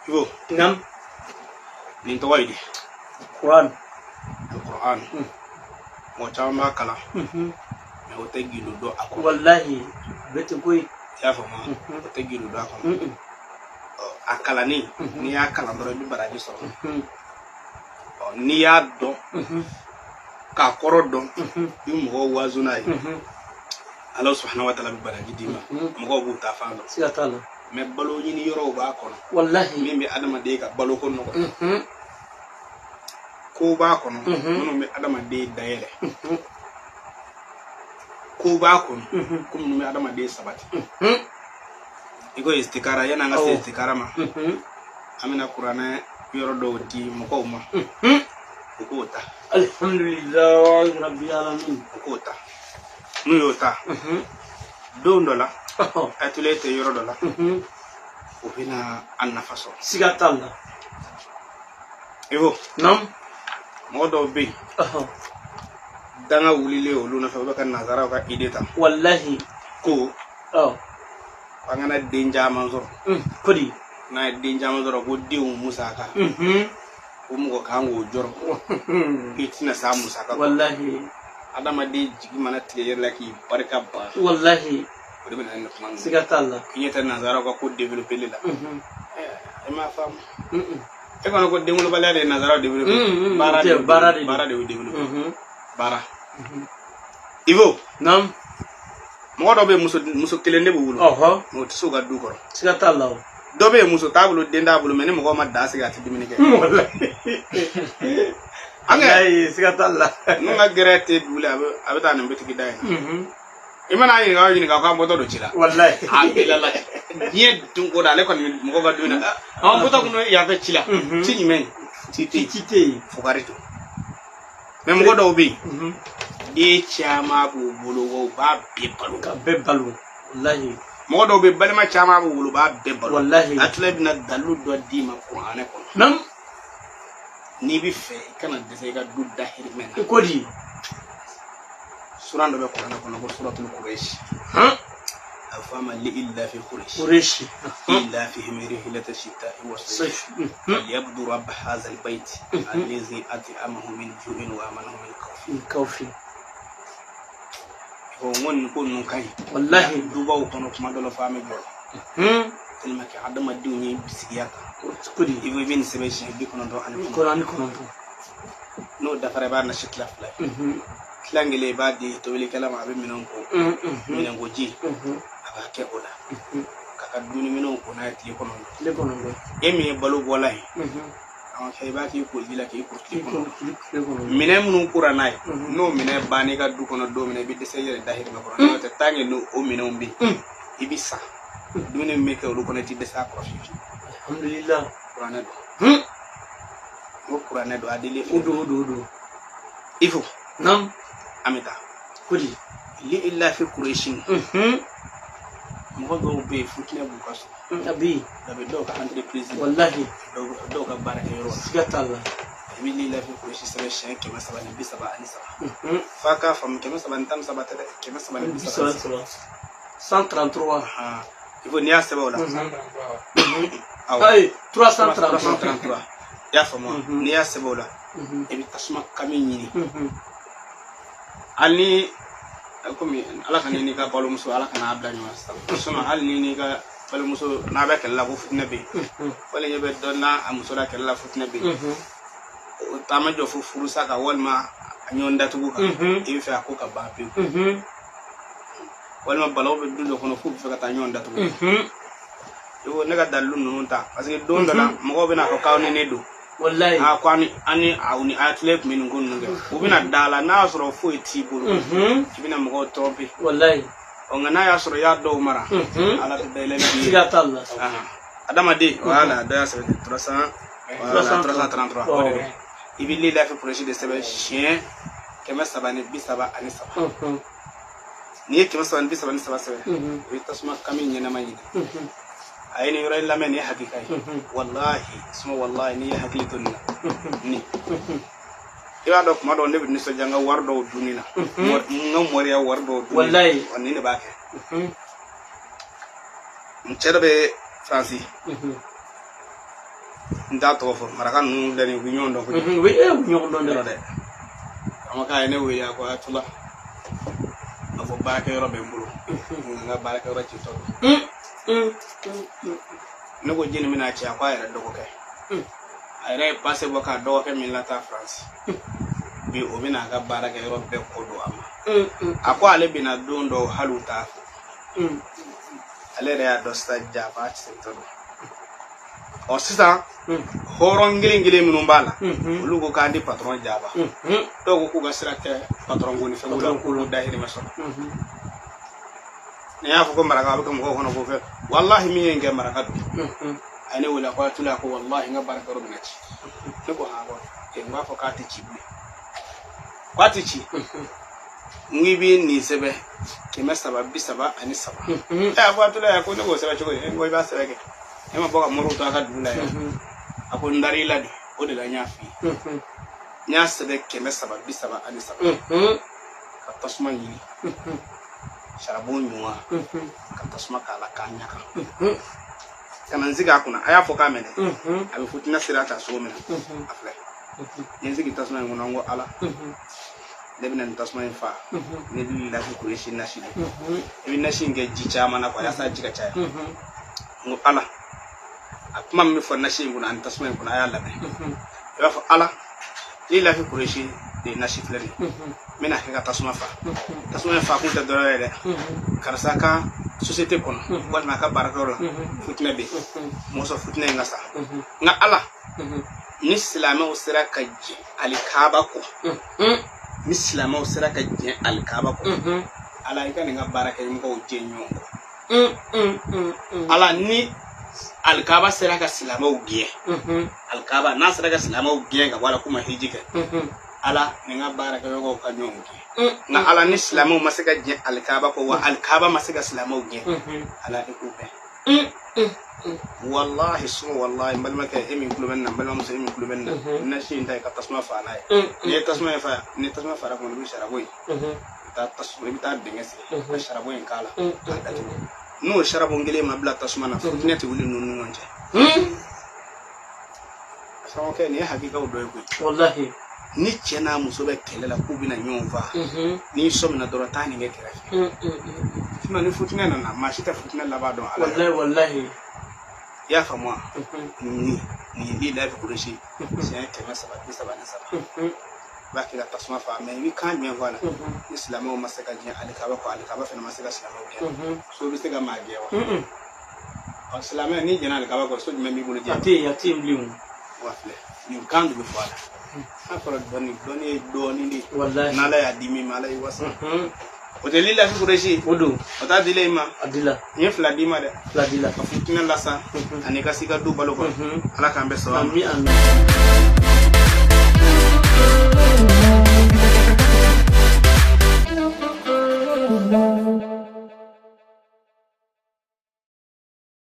Ibo. Nam. Nin tɔgɔ ye di? Quran. Alquran. Mɔgɔ caman b'a kalan, mais o tɛ gindo dɔn a kɔnɔ. Wallahi, bɛ ten koyi. I y'a faamu? O tɛ gindo dɔn a kɔnɔ. A kalanni, n'i y'a kalan dɔrɔn, i bɛ baraji sɔrɔ. Ɔ, n'i y'a dɔn k'a kɔrɔ dɔn, i bɛ mɔgɔw wazu n'a ye, Ala subahana wa taala bɛ baraji d'i ma. Mɔgɔw b'u ta fan dɔn. Siga t'a la. Mais balo ɲini yɔrɔw b'a kɔnɔ. Wallahi. Min bɛ adamaden ka baloko nɔgɔya. Ko b'a kɔnɔ minnu bɛ adamaden dayɛlɛ. Ko b'a kɔnɔ ko minnu bɛ adamaden sabati. I ko istikara, yanni an ka se istikara ma, an bɛna kuranɛ yɔrɔ dɔw di mɔgɔw ma, u k'o ta. Alhamdulillahi rabbil alamin. U k'o ta. N'u y'o ta, don dɔ la, atelier tɛ yɔrɔ dɔ la, u bɛna a nafa sɔrɔ. Siga t'a la. Ibo. Nam. Mɔgɔ dɔw bɛ yen, danga wulilen olu nɔfɛ, u bɛ ka nanzaraw ka idée ta. Wallahi. Ko an kana den caman sɔrɔ. Kodi. N'a ye den caman sɔrɔ, ko denw musaka, ko mɔgɔ kan k'o jɔrɔ, k'i tɛna s'a musaka kɔrɔ. Wallahi. Adamaden jigi mana tigɛ yɛrɛ la k'i barika ban, Wallahi. o de bɛ na ni kuma ninnu. Siga t'a la. I ɲɛ tɛ nanzaraw ka ko développé la? E m'a faamu? E kɔni ko denwolobaliya de ye nanzaraw développé. Baara de. Baara de. Baara de y'u développé, baara. Ibo. Nam. Mɔgɔ dɔw bɛ yen, muso kelen de b'u bolo, mais u tɛ se u ka du kɔrɔ. Siga t'a la o. Dɔ bɛ yen, muso t'a bolo, den t'a bolo, mais ni mɔgɔw ma da sigi, a tɛ dumuni kɛ. Wallahi. An kɛ. Wallahi, siga t'a la. N'u ka gɛrɛ tɛ dugu la, a bɛ taa nin bitigi da in na. I mana a ɲininka o ɲininka, k'an bɔtɔ don ci la. Wallahi. A bɛɛ la diɲɛ dun ko da, ale kɔni bɛ mɔgɔw ka dumuni na, an bɔtɔ kun yan fɛ ci la. Ci jumɛn? Ci tɛ yen. Ci tɛ yen. Fugari don. Mais mɔgɔ dɔw bɛ yen, den caman b'u bolo wa u b'a bɛɛ balo. Ka bɛɛ balo. Wallahi. Mɔgɔ dɔw bɛ yen, balima caman b'u bolo, u b'a bɛɛ balo. Wallahi. Atula bɛna dalilu dɔ d'i ma kuranɛ kɔnɔ. Nam. N'i bɛ fɛ i kana dɛsɛ i ka du dahirimɛ na, Kodi. suran dɔ bɛ kuranɛ kɔnɔ ko suratul Quraysh. A bɛ fɔ a ma li illafi Quraysh. Quraysh. إيلافهم رحلة الشتاء والصيف. صيف. فليعبدوا رب هذا البيت الذي أطعمهم من جوع وآمنهم من خوف. من خوف. Ko n ko nin ko ninnu ka ɲi. Wallahi. Dubaw kɔnɔ, kuma dɔ la fo an bɛ jɔrɔ, tellement que adamadenw ye bisigiya ta. Kodi. I bɛ nin sɛbɛn siɲɛ 99. 99. N'o dafara, i b'a nasi tila fila ye. Tilan kelen, i b'a di tobilikɛla ma, a bɛ minɛnw ko, minɛnko ji, a b'a kɛ o la k'a ka dumuniminɛnw ko n'a ye tile 9. Tile 9. E min ye balo bɔla ye, i b'a k'i koji la k'i ko tile Tile kɔnɔntɔn. 9. Minɛn minnu kora n'a ye, n'o minɛn banna i ka du kɔnɔ don min na, i bɛ dɛsɛ i yɛrɛ dahirimɛ kɔrɔ. N'o tɛ, tant que n'o o minɛnw bɛ yen, i bɛ sa, dumuni min bɛ kɛ olu kɔnɔ, i ti dɛsɛ a kɔrɔ fiyewu. Alhamdulillah. Kuranɛ don. N ko kuranɛ don, a deli. O don, o don, o don. Il faut Nam. an bɛ taa. Kodi. Li illafi Qurayshin. Mɔgɔ dɔw bɛ yen, futinɛ b'u ka so. A bɛ yen. Dɔ bɛ dɔw ka entreprise la, Wallahi. dɔw ka baarakɛyɔrɔ la. Siga t'a la. I bɛ li illafi Quraysh sɛbɛn siɲɛ 333. F'a k'a faamu, 313 tɛ dɛ, kɛmɛ saba ni bi Bi saba saba ni saba. ni saba. 133. Ahan. Il faut n'i y'a sɛbɛn o la, awɔ. Ayi, 333. 333, i y'a faamu wa? N'i y'a sɛbɛn o la, i bɛ tasuma kami ɲini. Hali ni komi Ala ka n'i ka balimamuso, Ala kana a bila ɲɔgɔn sisan, sinon hali ni n'i ka balimamuso n'a bɛ kɛlɛ la ko futinɛ bɛ yen, wali ɲɛ bɛ dɔ n'a a muso la kɛlɛ la, futinɛ bɛ yen, o taama jɔ fo furusa kan walima a ɲɔgɔn datugu kan, i bɛ fɛ a ko ka ban pewu, walima balawu bɛ du dɔ kɔnɔ f'u bɛ fɛ ka taa ɲɔgɔn datugu, i ko ne ka dalilu ninnu ta, parce que don dɔ la mɔgɔw bɛna fɔ k'aw ni ne don. Wallahi. A ko an ni aw ni a tile tun bɛ nin ko ninnu kɛ, u bɛna da la, n'a y'a sɔrɔ foyi t'i bolo, i bɛna mɔgɔw tromper. Wallahi. Ɔ, nka n'a y'a sɔrɔ i y'a dɔw mara, Ala bɛ dayɛlɛ bi ye. Siga t'a la. Ahan. Adamaden, voilà, dɔ y'a sɛbɛn ten, 300, voilà, 333, o de don. I bɛ lilafi Quraysh de sɛbɛn siɲɛ 333. N'i ye 333 sɛbɛn, i bɛ tasuma kami ɲɛnama ɲini. A ye nin yɔrɔ in lamɛn, nin ye hakika ye. Walahi suma walahi, n'i ye hakili to nin na, nin i b'a dɔn, kuma dɔw ne bɛ nisɔndiya n ka wari dɔw dunni na, n ka mɔriya wari dɔw dunni na. Walahi. Wa nin de b'a kɛ. N cɛ dɔ bɛ Faransi. N t'a tɔgɔ fɔ, maraka ninnu filɛ nin ye, u bɛ ɲɔgɔn dɔn kojugu. U bɛ u bɛ ɲɔgɔn dɔn Yɔrɔ dɛ. Dɛ, karamɔgɔkɛ ye ne wele, a ko Ayatollah, a fɔ baarakɛyɔrɔ bɛ n bolo, nka n ka baarakɛyɔrɔ citɔ don. Ne ko jɛni bɛna ci? A ko a yɛrɛ dɔgɔkɛ, a yɛrɛ ye pase bɔ k'a dɔgɔkɛ min lataa Faransi bi, o bɛna a ka baarakɛyɔrɔ bɛɛ kɔ don a ma. A ko ale bɛna don dɔw, hali u t'a fɔ. Ale yɛrɛ y'a dɔn sisan jaba sentɔ don. Ɔ sisan, hɔrɔn kelen kelen minnu b'a la, olu ko k'an di patɔrɔn jaba. Dɔw ko k'u ka sira tɛ patɔrɔn ko ni fɛn ko la, k'u dahirimɛ sɔrɔ. Ni y'a fɔ ko maraka, a bɛ kɛ mɔgɔw kɔnɔ ko fɛn. Walahi, min ye n kɛ maraka don, a ye ne wele, a ko Ayatollah, a ko walahi n ka baarakɛyɔrɔ bɛna ci. Ne ko han, ko n b'a fɔ k'a tɛ ci bilen, k'a tɛ ci. N k'i bɛ nin sɛbɛn 333. Ɛ, a ko Ayatollah, ko ne k'o sɛbɛn cogo di? N ko i b'a sɛbɛn kɛ, e ma bɔ ka moriw to a ka dugu la yan. A ko n dar'i la de, o de la n y'a f'i ye. N y'a sɛbɛn 333, ka tasuma ɲini, sarabon ɲuman, ka tasuma k'a la k'a ɲaga ka na n sigi a kunna. A y'a fɔ k'a mɛnɛ, a bɛ futinɛ sira ta cogo min na, a filɛ, n ye n sigi tasuma in kɔnɔ, n ko Ala, ne bɛna nin tasuma in fa ne bɛ lafi kuresi nasi de. I bɛ nasi in kɛ ji caman na kuwa, yaasa ji ka caya. N ko Ala, a kuma min bɛ fɔ nasi in kɔnɔ ani tasuma in kɔnɔ, a y'a lamɛn. I b'a fɔ Ala, ni lafi kuresi de ye nasi filɛ nin ye, n bɛna kɛ ka tasuma fa. Tasuma in fa kun tɛ dɔwɛrɛ ye dɛ, karisa ka société kɔnɔ walima a ka baarakɛyɔrɔ la, futinɛ bɛ yen, mɔgɔ sɔrɔ futinɛ in ka sa. Nka Ala, ni silamɛw sera ka jɛ alikaba kɔ, ni silamɛw sera ka jɛ alikaba kɔ, Ala, i ka nin ka baarakɛmɔgɔw jɛ ɲɔgɔn kɔ. Ala, ni alikaba sera ka silamɛw gɛn, alikaba n'a sera ka silamɛw gɛn ka bɔ a la k'u ma hiji kɛ, Ala, nin ka baarakɛɲɔgɔnw ka ɲɔgɔn gɛn. Nka Ala, ni silamɛw ma se ka jɛ alikaba kɔ, wa alikaba ma se ka silamɛw gɛn, Ala, i k'u bɛn. Walahi suma walahi, n balimakɛ, e min tulo bɛ nin na, n balimamuso, e min tulo bɛ nin na, nasi in ta, i ka tasuma fa n'a ye. N'i ye tasuma in fa, ni tasuma fara kɔnɔ, i bɛ sarabon in, i bɛ taa tasuma, i bɛ taa dingɛ sen ka sarabon in k'a la k'a datugu. N'o sarabon kelen ma bila tasuma na, futinɛ tɛ wuli ninnu ni ɲɔgɔn cɛ. Karamɔgɔkɛ, nin ye hakikaw dɔ ye koyi. Walahi. Ni cɛ n'a muso bɛ kɛlɛ la k'u bɛna ɲɔgɔn faa, n'i sɔmina dɔrɔn, taa nin kɛ kɛrɛfɛ. Sinon ni futinɛ nana, maa si tɛ futinɛ laban dɔn Ala. Walahi, walahi. I y'a faamu wa? Nin ye lafi kulusi siɲɛ 333, i b'a kɛ ka tasuma faga. Mɛ i bɛ kan jumɛn fɔ a la? Ni silamɛw ma se ka jɛ alikaba kɔ, alikaba fana ma se ka silamɛw gɛn, so bɛ se ka maa gɛn wa? Ɔ silamɛ, n'i jɛnna alikaba kɔ, so jumɛn b'i bolo A diɲɛ? tɛ yen, a tɛ yen bilen. Wa filɛ, nin kan de bɛ fɔ a la. N'a fɔra dɔnni, dɔnni ye dɔɔnin de ye. Walahi. N'Ala y'a di min ma, Ala y'i wasa. O tɛ lilafi kuresi? O don. O t'a dilen i ma? A dila. N ye fila d'i ma dɛ. Fila dila. Ka futinɛ lasa ani ka s'i ka du balo kɔrɔ. Ala k'an bɛɛ sababa ma. Ami, ami.